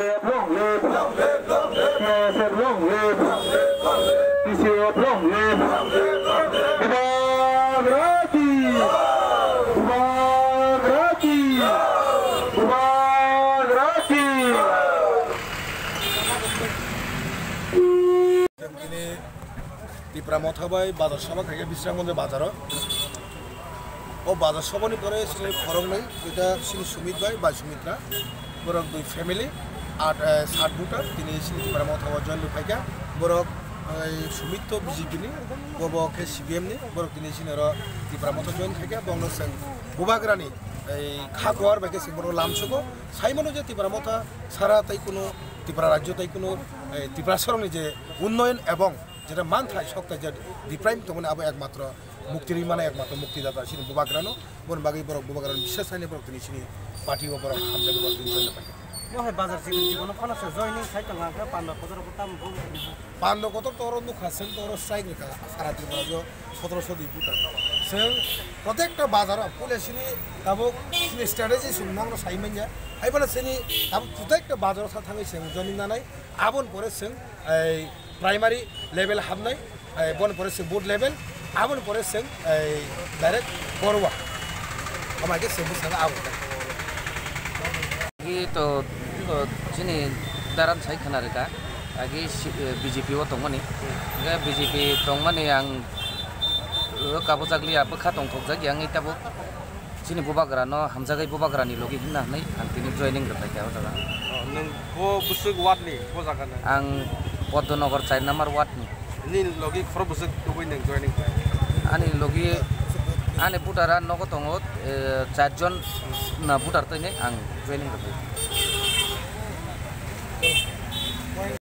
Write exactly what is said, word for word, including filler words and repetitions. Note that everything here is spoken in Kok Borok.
Long live! T S F long live! T C F long live! Bubagra ki! Bubagra ki! Bubagra ki! Tini Tipra Motha bai bazar sabha khaikha Bisramganj bazaro. O bazar sabhani pore chini khoroknwi, duita chini Sumit bai, bai Sumitra. Borok dui family, at, eh, sat voter, tini chini Tipra Motha o join rwphaikha. Borok, eh, Sumit to B J P ni, bobo khe C P M ni, borok tini chini oro Tipra Motha join khaikha. Bongno chwng Bubagrani, eh, kha kuar bai khe chwng bono lamsugo. Saimano je Tipra Motha sara tai kuno Tipra rajyo tai kuno, eh, Tiprasarokni je unnoyon ebong jeta manthai sokthai je deprive tongmani abo ekmatro mukti rwi mano, ekmatro muktidata chini Bubagrano, boni bagwi borok Bubagrano biswas lainai borok tini chini party o borok hamjagwi borok tini join paikha. Bo hai bazar chikon chikon phano se joining khai tong kha, panda kotor ko tam bo. Panda kotor to oro nukha, chwng to oro strike rwkha, sara Tripura o sotoroso dui voter. Chwng protekta bazar o puila chini tabuk chini strategy chwng nokno sai manya. Hai phano chini tabuk protekta bazar o sa thangwi chwng joining nanai, aboni pore chwng ei primary level habnai, eh, boni pore se board level, aboni pore se, eh, direct korwa. Amai ke se bwskango abo. Agi to, to chini daran sai khna rwkha. Agi si-, eh, B J P o tongmani. Hingke B J P tongmani ang, eh, kabujak liya, bwkha tongthokjak yang i tabuk. Chini Bubagra no hamjagwi Bubagra ni logi himna hinwi ang tini joining rwkha khe o jaga. Oh, nwng bo bwswk ward ni, bo jaga ni? Ang Poddonogor char number ward ni. Nini logi khoro bwswk tubui nwng joining khlai? Ani logi, ani voter a nogo tongo, eh, char jon na voter twi ni ang joining rwkha.